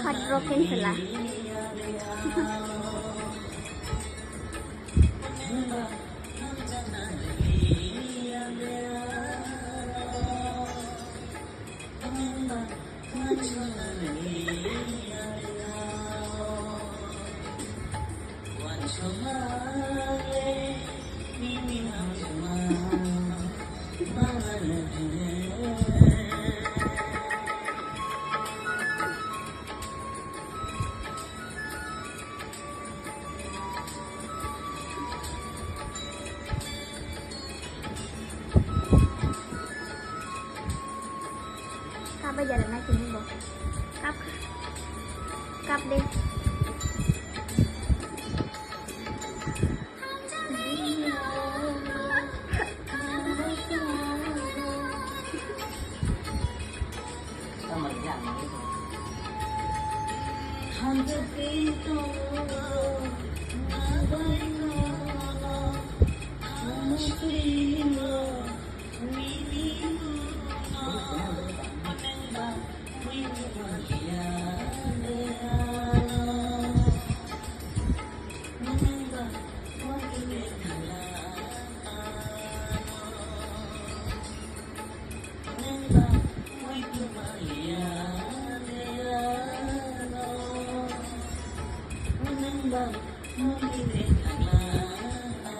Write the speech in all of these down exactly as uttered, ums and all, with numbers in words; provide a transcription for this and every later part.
Heartbroken sila. Kap bai jala na kini bo. Kap. Kap de.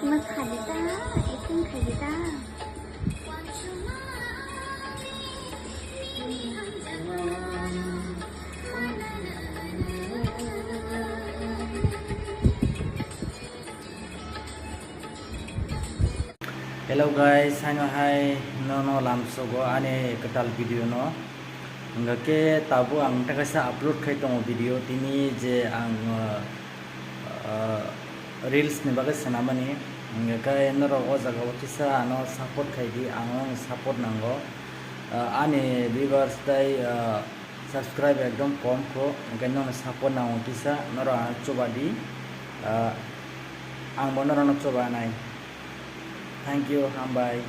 Mas khaidi ta, acting khaidi ta. Hello guys, haino hai nono lamsogo ani kwtal video no. Hingkha khe tabuk ang tei kaisa upload khai tongo video tini je ang, uh, uh, reels ni bagwi swnamani. Hingkha khe norok o jaga o kisa ano support khai di, ang o support nango. Uh, ani viewers tei, uh, subscribe ekdom kom kho, hingkhe nono support nango kisa, norok ano chuba di, uh, ang bo norok no chuba nai. Thank you, hambai.